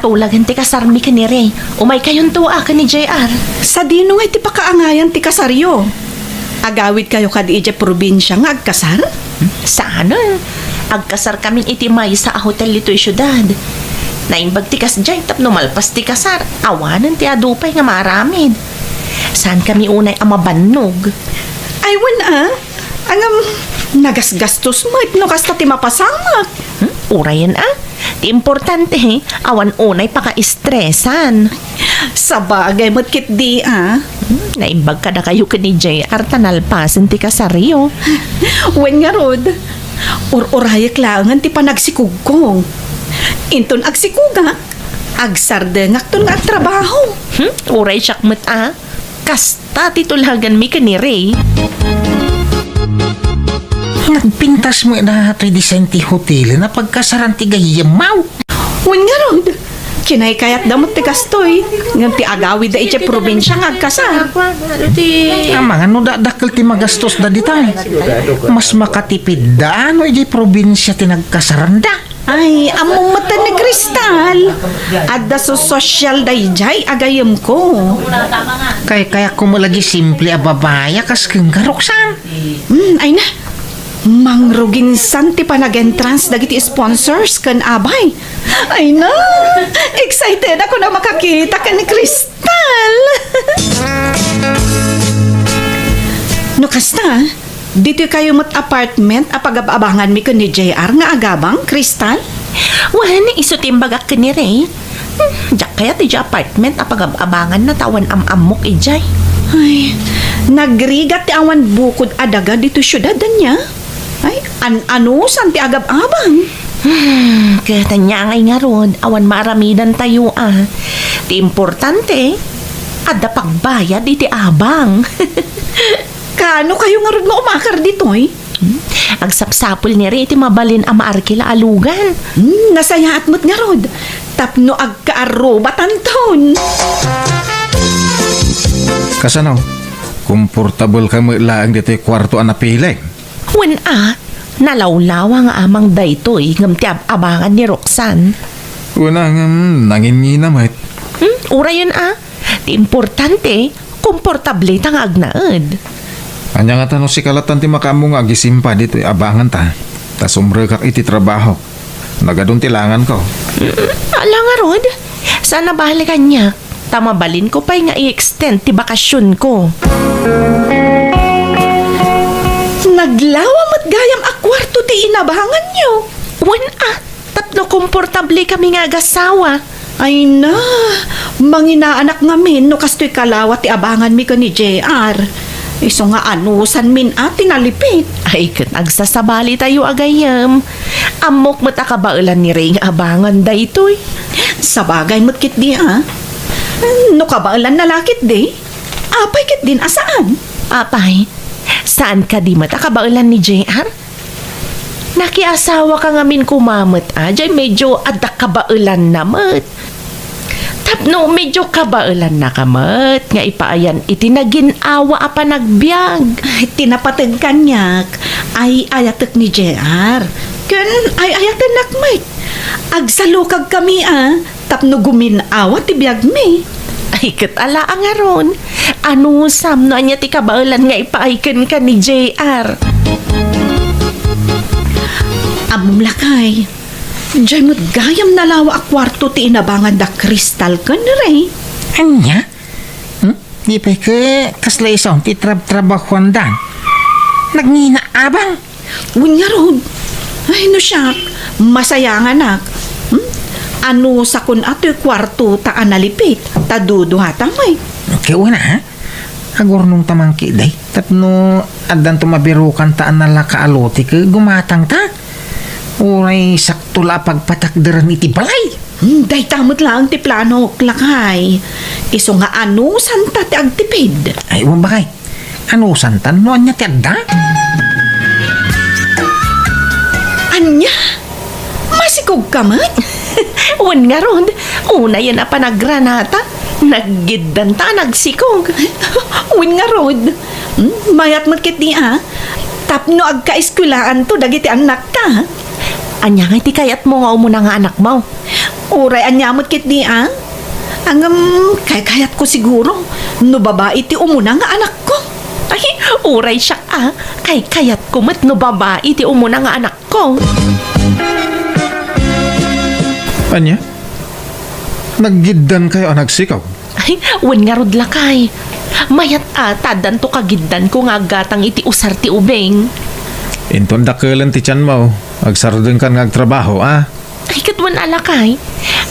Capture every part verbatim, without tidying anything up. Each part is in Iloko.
Tulagan ti kasarmi ken ni Ray. Umaykayonto a ken ni J R. Sadino ngay ti pakaangayan ti kasaryo? Agawidkayo kadi idiay probinsia nga agkasar? Saan? Agkasarkamin iti maysa a hotel ditoy siudad. Naimbag ti kasdiay tapno malpas ti kasar, awanen ti adu pay nga maaramid. Saankami unay a mabannog. Ay, wen a. Ngem, nagasgastos met no kasta ti mapasamak. Hmm? Urayen a. Ti importante, awan unay pakaistresan. Sabagay met ketdi a. Hmm, naimbag kadakayo ken ni J R ta nalpasen ti kasaryo. Wen ngarud, ur-urayek laengen ti panagsikogko. Inton agsikogak, agsardengakton nga agtrabaho. Hmm, uray siak met a. Kasta ti tulaganmi ken ni Ray. Nagpintas met daytoy design ti hotel a pagkasaran ti gayyemmo. Wen ngarud, kinaykayatda met ti kastoy, ngem ti agawidda idiay probinsia nga agkasar. Amangan no dakdakkel ti magastos da ditoy. Mas makatipidda no idiay probinsia ti nagkasaranda. Ay, ammom met ni Crystal. Adda so-, sosyal daydiay a gayyemko. Kaykayaatko met lagi simple a babai a kas kenka, Roxanne. Hmm, ay na. Mangruginsan ti panag-entrance dagiti sponsors ken abay. Ay na, excited ako na makakita ken ni Crystal. No kasta, ditoy kayo met apartment a pagab-abanganmi ken ni J R nga agabang, Crystal? Wen, isu ti imbagak ken ni Ray. Hmm, diak kayat idiay apartment a pagab-abanganna ta awan am-ammok idiay. Ay, nagrigat ti awan bukod a daga ditoy siudad, ania? Ay, an-anusan ti agab-abang? Hmm, ket ania ngay ngarud, awan maaramidantayo a. Ti importante, adda pagbayad iti abang. Kaano kayo ngarud nga umakar ditoy? Hmm? Agsapsapul ni Ray iti mabalin a maarkila a lugan. Hmm, nasayaat met ngarud. Tapno agkaarrubatanton. Kasano? Komportableka met laeng ditoy kuarto a napili? Wen a, nalawlawa nga amang daytoy ngem ti ab-abangan ni Roxanne. Wen a, ngem nanginnina met. Hmm, urayen a. Ti importante, komportable ta nga agnaed. Ania ngata no sika lattan ti makaammo nga agisimpa ditoy abanganta, ta sumrekak iti trabaho. Nagadun ti langanko. Mm, ala ngarud, saan a bale kaniak, ta mabalinko pay nga i-extend ti bakasionko. Naglawa met gayam a kuarto ti inabanganyo. Wen a, tapno komportable kami nga agasawa. Ay na, manginaanak ngamin no kastoy kalawa ti abanganmi ken ni J R. Isu nga anusanmin a ti nalipit. Ay, ket agsasabalitayo a gayyem. Ammok met a kabaelan ni Ray nga abangan daytoy. Sabagay met ketdi a. No kabaelanna la ketdi, apay ketdin a saan? Apay, saan kadi met a kabaelan ni J R? Nakiasawaka ngamin koma met a, jay medyo adda kabaelanna met. Tapno medyo kabaelannaka met nga ipaayan iti nagin-awa a panagbiag. Ay, ti napateg kaniak, ay-ayatek ni J R. Ken ay-ayatennak met. Agsalukagkami a, tapno gumin-awa ti biagmi. Ay, ket ala a ngarud, anusam no ania ti kabaelan nga ipaay kenka ni J R. Ammom lakay, jay met gayam nalawa a kuarto ti inabangan da Crystal ken Ray. Ania? Hmm? Di pay ket kasla isu ti trab-trabahuanda. Nagngina abang. Wen ngarud. Ay, no siak, masayanganak. Hmm? Anusakon a toy kuarto ta a nalipit, ta duduata met. Ket wen a, ha? Agurnongta man ketdi. Tapno addanto mabirokanta a nalaka a lote ket gumatangta. Uray sakto la a pagpatakderen iti balay. Hmm, dayta met laeng ti planok, lakay. Isu nga anusanta ti agtipid. Ay, wen bakay. Anusanta no ania ti adda? Ania? Masikogka met? Wen ngarud, unayen a panagranata, naggiddanta a nagsikog. Wen ngarud, hmm, mayat met ketdi a, tapno agkaeskuelaanto dagiti annakta. Ania ngay ti kayatmo nga umuna nga anakmo? Uray ania met ketdi, a? Ngem, kaykayatko siguro no babai ti umuna nga anakko. Ay, uray siak, a. Kaykayatko met no babai ti umuna nga anakko. Ania? Naggiddankayo a nagsikog? Ay, wen ngarud, lakay. Mayat a ta addanto kagiddanko nga aggatang iti usar ti ubing. Inton dakkelen ti tianmo, agsardengkan nga agtrabaho, a? Ay, ket wen a, lakay.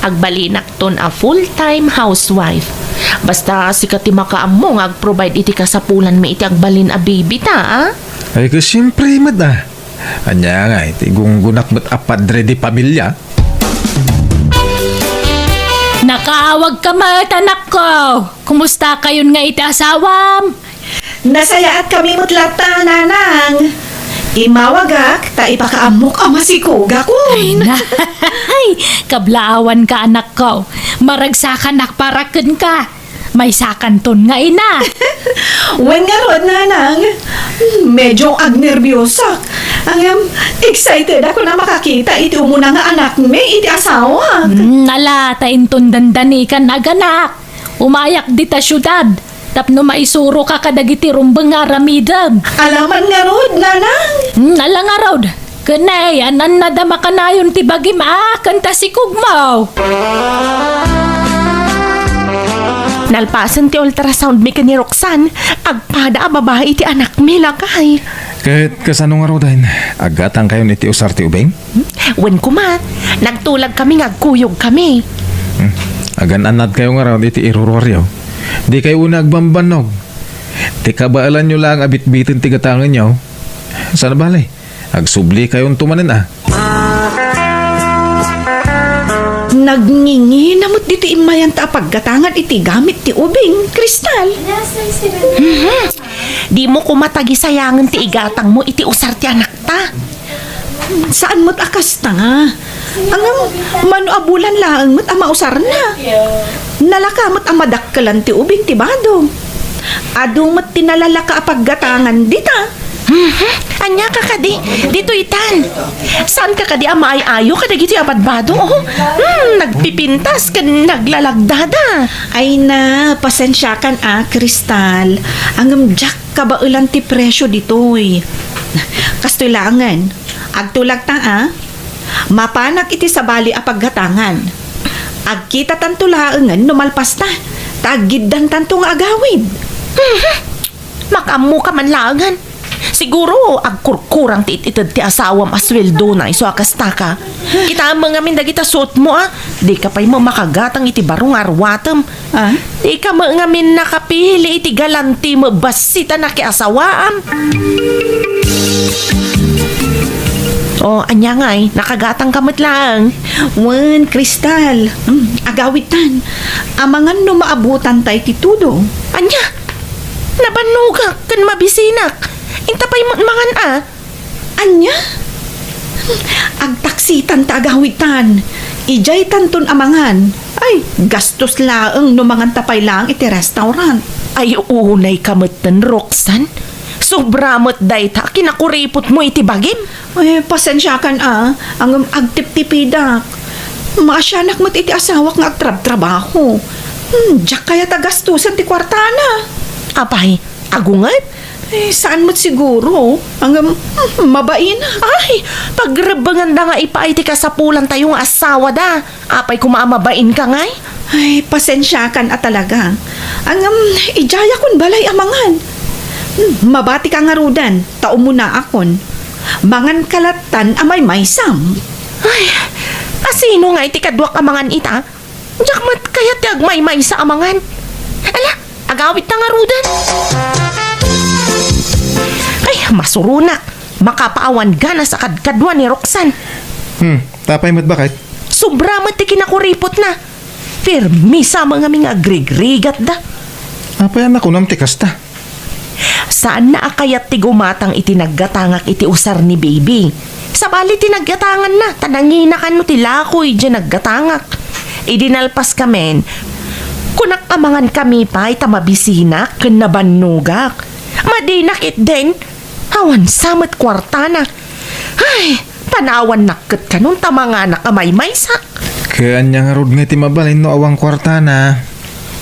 Agbalinakton a full-time housewife. Basta sika ti makaammo nga agprovide iti kasapulanmi iti agbalin a baby ta, a? Ay, ket siempre met, a. Ania ngay, ti gunggonak met a padre de pamilya? Nakaawagka met, anakko! Kumustakayon nga iti asawam? Nasayaatkami met latta, nanang. Immawagak ta ipakaammok a masikogakon. Ay na. Ay, kablaawanka, anakko. Maragsakanak para kenka. Maysakanton nga ina. Wen ngarud, nanang. Medyo agnerbiosakon. Ngem, excited ako a makakita iti umuna nga anakmi iti asawak. Hmm, ala, ta inton dandanikan aganak. Umayak dita siudad tapno maisuroka kadagiti rumbeng nga aramidem. Ala man ngarud, nanang. Hmm, ala ngarud. Ken ay, an-annada makanayon ti bagim a ken ta sikogmo. Nalpasen ti ultrasound mi ken ni Roxanne, agpada a babai ti anakmi, lakay. Ket kasano ngaruden, aggatangkayon iti usar ti ubing? Wen koma, nagtulagkami nga agkuyogkami. Hmm. Agan-annadkayo ngarud iti iruruaryo. Dikayo unay agbambannog. Ti kabaelanyo laeng a bitbiten ti gatangenyo. Saan a bale, agsublikayon to manen a. Nagngingina met ditoy immayanta a paggatangan iti gamit ti ubing, Crystal. Mhm. Dimo koma tagisayangen ti igatangmo iti usar ti anakta. Saan met a kasta. Ngem, mano a bulan laeng met a mausarna. Nalaka met a madakkelan ti ubing ti bado. Adu met ti nalalaka a paggatangan dita. Mhm. Ania ka kadi? Ditoy tan. Saan ka kadi a maay-ayo kadagitoy a badbado? Oh, hmm, nagpipintas ken naglalagdada. Ay na, pasensiakan a, Crystal. Ngem diak kabaelan ti presio ditoy. Kastoy laengen, agtulagta a. Mapanak iti sabali a paggatangan. Agkitatanto laengen no malpasta, ta aggiddantanto nga agawid. Mhm. Makaammoka man laengen. Siguro, agkurkurang ti it-ited ti asawam a sueldona isu a kastaka. Kitaem ngamin dagita suotmo a. Dika pay met makagatang iti baro nga aruatem. Ah? Dika met ngamin nakapili iti galanti met bassit a nakiasawaam. O, ania ngay, nakagatangka met laeng. Wen, Crystal, mm, agawidtan. Amangan no maabutanta iti tudo. Ania? Nabannogak ken mabisinak. Inta pay met mangan a. Ania? Agtaksitan ta agawidtan. Idiaytanton a mangan. Ay, gastos laeng no manganta pay laeng iti restaurant. Ay, unayka metten, Roxanne. Sobra met dayta a kinakuripotmo iti bagim. Ay, pasensiakan a, ngem agtiptipidak. Maasianak met iti asawak nga agtrabtrabaho. Hmm, diak kayat a gastosen ti kuartana. Apay, agunget? Eh, saan met siguro. Ngem, hmm, mabainak. Ay, pagrebbenganda nga ipaay ti kasapulantayo nga asawada. Apay koma a mabainka ngay? Ay, pasensiakan a talaga. Ngem, idiayakon balay a mangan. Hmm, mabatika ngaruden, ta umunaakon. Manganka lattan a maymaysam. Ay, asino ngay ti kaduak a mangan ita? Diak met kayat ti agmaymaysa a mangan. Ala, agawidta ngaruden. Ay, masuronak. Makapaawan ganas a kadkadua ni Roxanne. Hmm, apay met baket? Sobra met ti kinakuripotna. Permisa met ngamin nga agrigrigatda. Apay a nakunam ti kasta? Saanna a kayat ti gumatang iti naggatangak iti usar ni baby. Sabali ti naggatanganna, ta nanginakan no ti lakoy diay naggatangak. Idi nalpaskamin, kunak a mangankami pay ta mabisinak ken nabannogak. Madina ketdin, awan sa met kuartana. Ay, panawannak ket kanon ta manganak a maymaysak. Ket ania ngarud ngay ti mabalin no awan kuartana?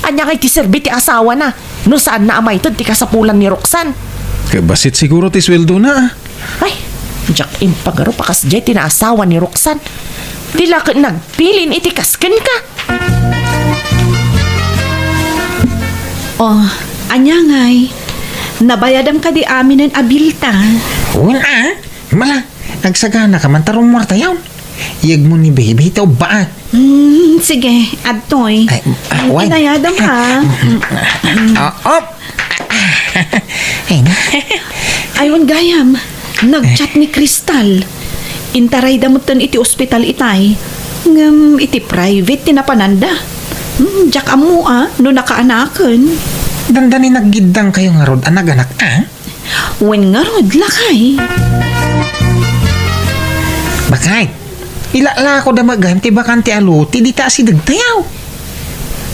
Ania ngay ti serbi ti asawana no saanna a maited ti kasapulan ni Roxanne? Ket bassit siguro ti sueldona, ah. Ay, diak impagarup a kasdiay ti naasawa ni Roxanne. Di la ket nagpilin iti kas kenka. Oh, ania ngay? Nabayadam kadi aminen a bilta? Wen a, mala, agsaganaka man ta rummuartayon. Iyegmo ni Baby ta ubbaak. Hmm, sige, adtoy. Ay, ah, wen. Inayadam, ha? Ah, op. Ay, na. Ay, wen gayam. Nag-chat ni Crystal. Intarayda metten iti ospital itay. Ngem iti private ti napananda. Hmm, diak ammo a no nakaanaken. Dandani naggiddangkayo ngarud a naganak, a? Wen ngarud, lakay. Bakay, ilalakoda met gayam ti bakante a lote dita asidegtayo.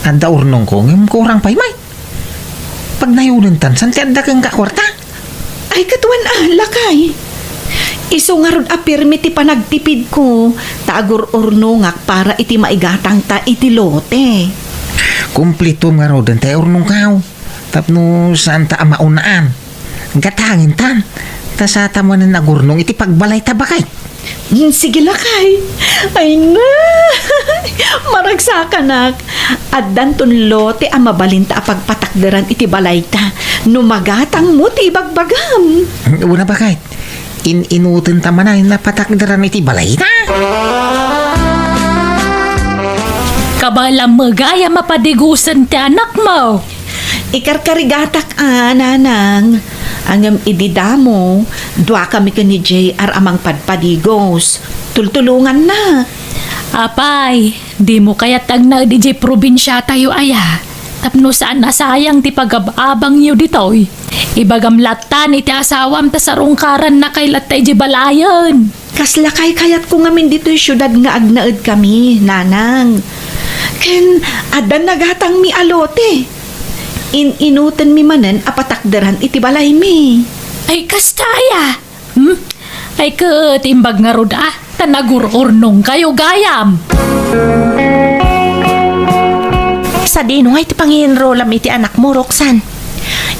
Adda urnongko ngem kurang pay met. Pagnayonentan, saan ti adda kenka a kuarta? Ay, ket wen a, lakay. Isu ngarud a pirmi ti panagtipidko, ta agur-urnongak para iti maigatangta iti lote. Kumplitom ngaruden ti urnongkaw, tapno saanta a maunaan. Gatangentan, ta saanta manen agurnong iti pagbalayta, bakay. Hmm, sige, lakay. Ay na! Maragsakanak. Addanton lote a mabalinta a pagpatakderan iti balayta no magatangmo ti ibagbagam. Wen a, bakay. In-inutenta manen a patakderan iti balayta. Kabaelam met gayam a padigosen ti anakmo. Ikarkarigatak a, nanang. Ngem idi damo, duakami ken ni J R a mangpadpadigos. Tultulongannak. Apay, dimo kayat ti agnaed idiay probinsiatayo aya? Tapno saan a sayang ti pagab-abangyo ditoy. Ibagam lattan iti asawam ta sarungkarannakay latta idiay balayen. Kasla kaykayatko ngamin ditoy siudad nga agnaedkami, nanang. Ken adda nagatangmi a lote. In-inutenmi manen a patakderan iti balaymi. Ay, kasta aya? Hmm? Ay, ket imbag ngarud a, ta nagur-urnongkayo gayam. Sadino ngay ti pangienrolam iti anakmo, Roxanne?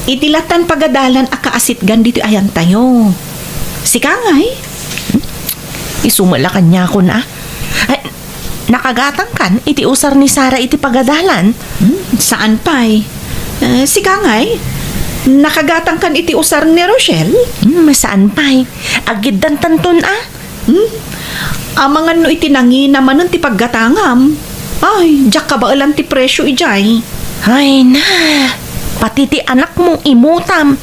Iti lattan pagadalan a kaasitgan ditoy ayantayo. Sika ngay? Isu met la kaniakon a. Ay, nakagatangkan iti usar ni Sarah iti pagadalan? Hmm, saan pay? Eh, sika ngay? Nakagatangkan iti usar ni Rochelle? Hmm, saan pay? Agiddantanton a. Hmm? Amangan no iti nangina manen ti paggatangam. Ay, diak kabaelan ti presio idiay. Ay na, pati ti anakmo imutam.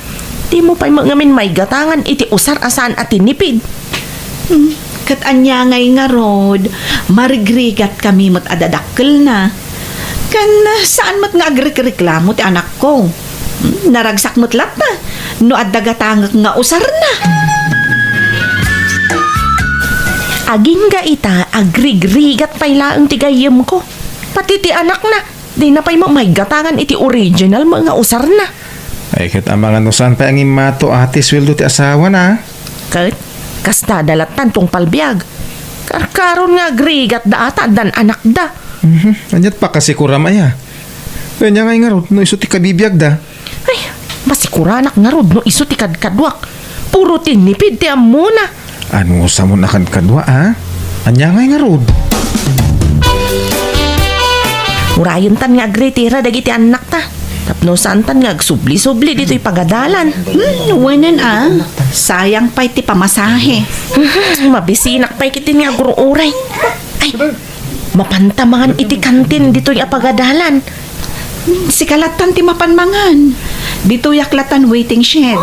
Dimo pay met ngamin maigatangan iti usar a saan a tinipid. Hmm, ket ania ngay ngarud, marigrigatkami met a dadakkelna. Ken saan met nga agrikreklamo ti anakko. Hmm, naragsak met latta no adda gatangek nga usarna. Agingga ita, agrigrigat pay laeng ti gayyemko. Pati ti anakna, dina pay met maigatangan iti original met nga usarna. Ay, ket amangan no saan pay a ngimmato a ti sueldo ti asawana. Ket, kasta da lattan tungpal biag. Karkaron nga agrigatda a ta addan anakda. Mhm. Aniat pakasikuram aya? Ania ngay ngarud no isu ti kabibiagda? Ay, masikuranak ngarud no isu ti kadkaduak. Puro tinipid ti ammona. Anusamon a kadkadua, a? Ania ngay ngarud? Urayentan nga agritira dagiti annakta. Tapno saantan nga agsubli-subli ditoy pagadalan. Hmm, wenen a. Sayang pay ti pamasahe. Mhm, mabisinak pay ket ti nga agur-uray. Ay, mapanta mangan iti kantin ditoy a pagadalan. Hmm, sika lattan ti mapan mangan. Ditoyak lattan waiting shed.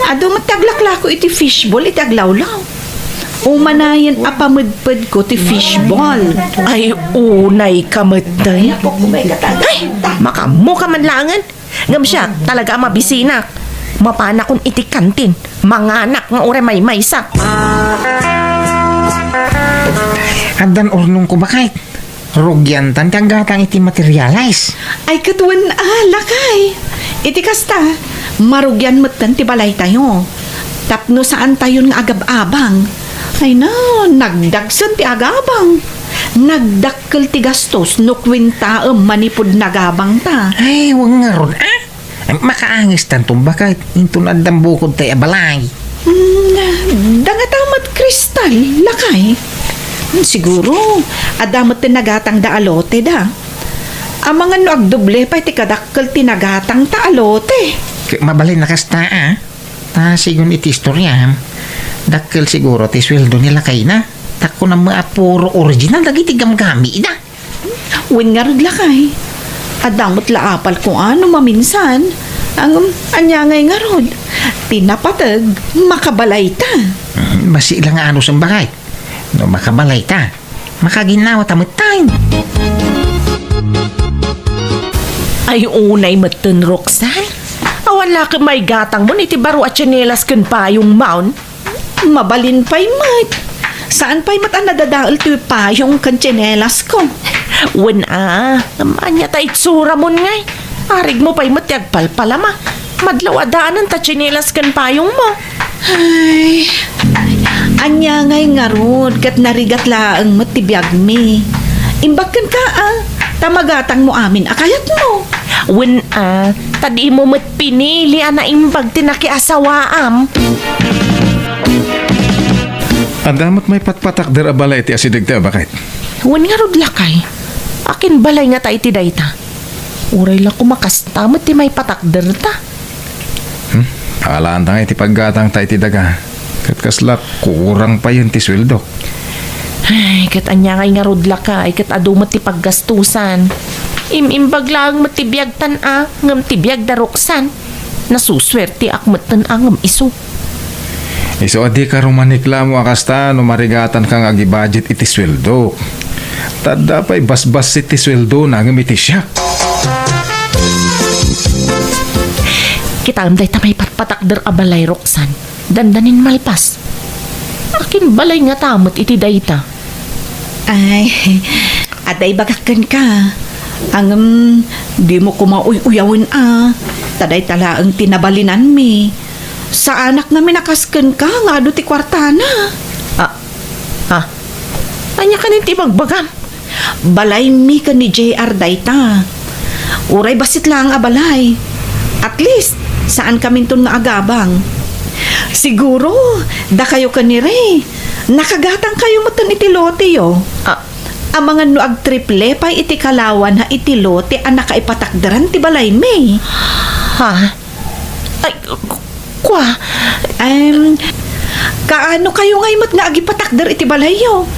Adu met ti aglaklako iti fishball iti aglawlaw. Umanayen a pamedpedko ti fishball. Ay, unay ka met, day. Ay, makaammo ka man laengen. Ngem siak, talaga a mabisinak. Mapanakon iti kantin. Manganak nga uray maymaysa. Addan urnongko, baket. Rugiantan ti aggatang iti materialis. Ay, ket wen a, lakay. Iti kasta, marugian metten ti balaytayo. Tapno saantayon nga agab-abang. Ay na, nagdagsen ti agabang. Nagdakkel ti gastos no kuentaem manipud nagabangta. Ay, wen ngarud, ah? Makaangestanton baket inton addan bukodtay a balay. Hmm, dangata met, Crystal, lakay. Hmm, siguro, adda met ti nagatangda a loteda. Amangan no agdoble pay ti kadakkel ti nagatangta a lote. Ket mabalin a kasta, ah. Ta sigun iti istorya, dakkel siguro ti sueldo ni lakayna. Ta kunam a puro original dagiti gamgamida. Wen ngarud, lakay. Adda met la apalko a no maminsan. Ngem, ania ngay ngarud? Ti napateg, makabalayta. Hmm, bassit la nga anusen, baket. No makabalayta, makaginawa ta metten. Ay, unay metten, Roxanne. Awan la ket maigatangmon iti baro a tsinelas ken payongmon. Mabalin pay met. Saan pay met a nadadael ti payong ken tsinelasko. Wen a, ania ta itsuramon ngay? Arigmo pay met ti agpalpalama. Madlaw a daanen ta tsinelas ken payongmo. Ay, ania ngay ngarud ket narigat laeng met ti biagmi. Imbag kenka, a, ta magatangmo amin a kayatmo. Wen a, ta dimo met pinili a naimbag ti nakiasawaam. Adda met maipatpatakder a balay iti asidegta, baket? Wen ngarud, lakay. Akin balay ngata iti dayta? Uray la koma kasta met ti maipatakderta. Hmm? Alaanta nga iti paggatangta iti daga. Ket kasla kurang payen ti sueldok. Ay, ket ania ngay ngarud, lakay, ket adu met ti paggastusan. Im-imbag laeng met ti biagtan a, ngem ti biag da Roxanne. Nasusuerteak metten a ngem isu. Isu a dika rumanikla mo a kasta no marigatanka nga agibudget iti sueldok. Ta adda pay basbassit ti sueldona ngem iti siak. Kitaem dayta maipatpatakder a balay, Roxanne. Dandanin malpas. Akin balay ngata met iti dayta? Ay, adda ibagak kenka. Ngem, dimo koma uy-uyawen a. Ta dayta laeng ti nabalinanmi. Saanak ngamin a kas kenka nga adu ti kuartana. Ah, ah. Ania kanin ti ibagbagam? Balaymi ken ni J R dayta. Uray bassit laeng a balay. At least, saankaminton nga agabang. Siguro, dakayo ken ni Ray, nakagatangkayo metten iti loteyo. Ah. Amangan no agtriple pay iti kalawana iti lote a nakaipatakderan ti balaymi. Ha? Ay, k-, kua? Em, kaano kayo ngay met nga agipatakder iti balayyo?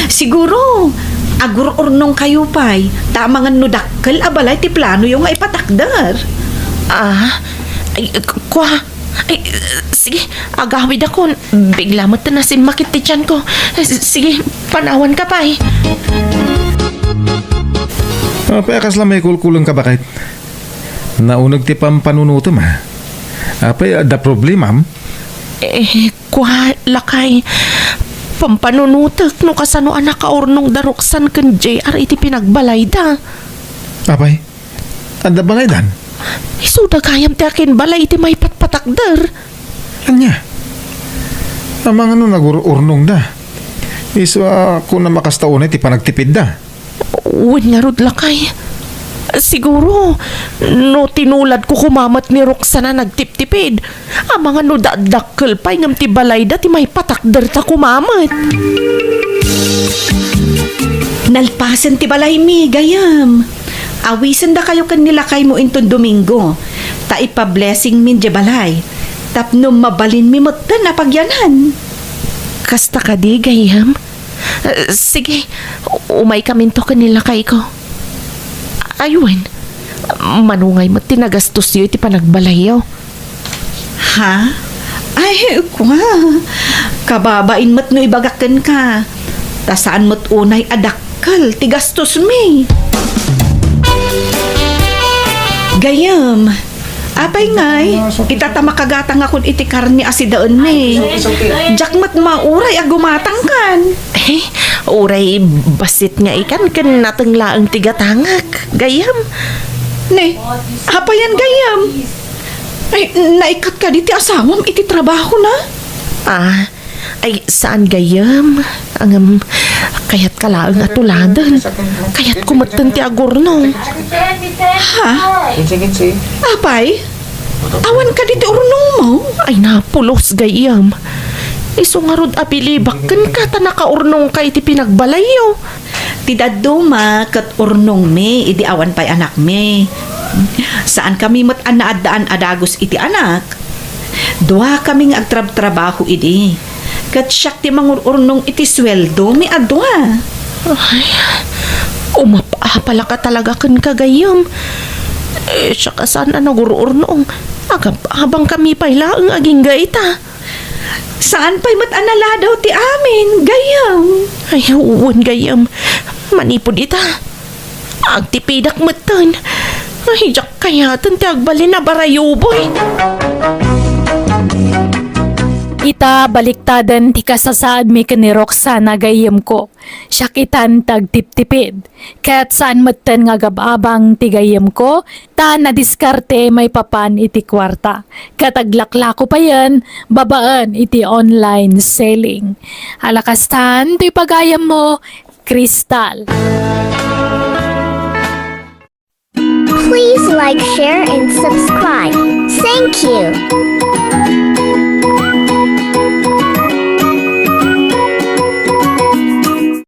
Siguro, agur-urnong kayo pay, ta amangan no dakkel a balay ti planoyo nga ipatakder. Ah, ay, k-, kua? Ay, sige, agawidakon. Bigla met nasimmakit ti tianko. S-, sige, panawanka pay. Apay a kasla maikulkulengka, baket? Nauneg ti pampanunutem, a. Apay, adda problemam? Eh, kua, lakay. Pampanunotek no kasano a nakaurnong da Roxanne ken J R iti pinagbalayda. Apay, adda balaydan? Isuda gayam ti akin balay iti maipatpatakder. Ania? Amangan no nagur-urnongda. Isu a kunam a kasta unay ti panagtipidda. Wen ngarud, lakay. Siguro, no tinuladko koma met ni Roxanne a nagtiptipid, amangan no dakdakkel pay ngem ti balayda ti maipatakderta koma met. Nalpasen ti balaymi, gayyem. Awisendakayo ken ni lakaymo inton Domingo, ta ipa-blessingmin diay balay, tapno mabalinmi metten a pagyanan. Kasta kadi, gayyem? Eh, sige, umaykaminto ken ni lakayko. Ay wen, mano ngay met ti nagastosyo iti panagbalayyo? Ha? Ay, kua. Kababain met no ibagak kenka. Ta saan met unay a dakkel ti gastosmi. Gayyem, apay ngay, ita ta makagatangakon iti karne a sidaenmi. Diak met mauray a gumatangkan. Eh, uray bassit nga ikan ken nateng laeng ti gatangak, gayyem. Ne, apayan, gayyem? Ay, naikat kadi ti asawam iti trabahona? Ah, Ay, saan gayyem? Ngem, kayat ka laeng a tuladen. Kayatko metten ti agurnong. Ha? Apay? Awan kadi ti urnongmo? Ay, napulos gayyem. Isu ngarud a bilibak kenka ta nakaurnongka iti pinagbalayyo. Ti dadduma ket urnongmi idi awan pay anakmi. Saankami met a naaddaan a dagus iti anak. Duakami nga agtrabtrabaho idi. Ket siak ti mangur-urnong iti sueldomi a dua. Ay, umap-apalaka talaga kenka gayyem. Eh, siak a saan a nagur-urnong. Agab-abangkami pay laeng agingga ita. Saan pay met a naladaw ti amin, gayyem? Ay, wen, gayyem. Manipud ita, agtipidak metten. Ay, diak kayaten ti agbalin a barayuboy. Ita, baliktaden ti kasasaadmi ken ni Roxana, gayyemko. Siak itan ti agtiptipid. Ket saan metten nga agab-abang ti gayyemko, ta nadiskarte maipapan iti kuarta. Ket aglaklako payen babaen iti online selling. Alakastan, toy pagayammo, Crystal. Please like, share, and subscribe. Thank you.